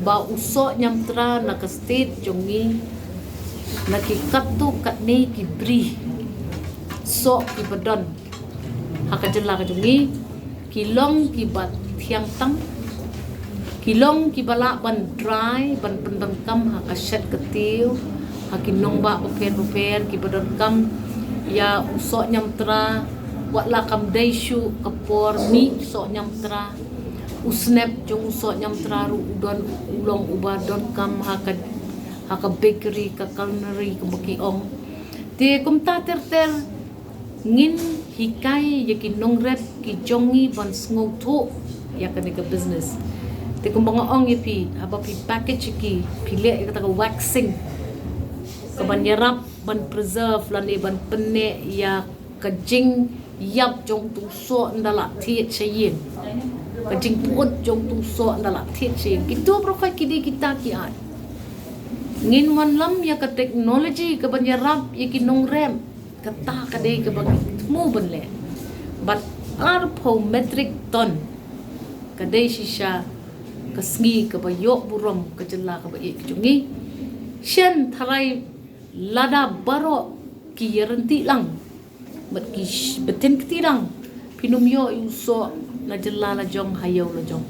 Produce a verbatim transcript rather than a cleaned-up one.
Ba u soh ñiamtra na ka state jong ngi, na ki katto katne ki bri soh kiba don ha ka jylla ka jong ngi, ki long kiba thiang tam, ki long kiba lah ban dry, ban pyndonkam ha ka shet ka tiew, ha ki nongbah bapher bapher kiba donkam ïa u soh ñiamtra, wat la kam dei shuh ka por mih u soh ñiamtra. U snep jong u soh ñiamtra ruh u don, u long uba donkam ha ka, ha ka bakery, ka culinary, kumba ki ong. Te kumta ter ter, ngin hikai ïa ki nongrep ki jong ngi ban sngewthuh ïa kane ka business. Te kumba nga ong ïa phi, haba phi package ïa ki, phi leh ïa kata ka waxing, kaban ïarap ban preserve lane ban pynneh ïa ka jingïap jong uto u soh ynda la thied sha ïing, ka jingpyut jong uto u soh ynda la thied sha ïing. Kito baroh kawei ki dei kita ki aiñ. Ngin wanlam ïa ka technology kaban ïarap ïa ki nongrep. Kata ka dei kaba ngi thmu ban leh. Bad arphew metric ton ka dei shisha ka sngi kaba ïoh burom ka jylla kaba ïeit ka jong ngi. Shen tharai lada baroh ki ïaryntih lang bad ki sh-, btin kti lang, phin ym ïoh ïa u soh na jylla la jong, ha ïew la jong.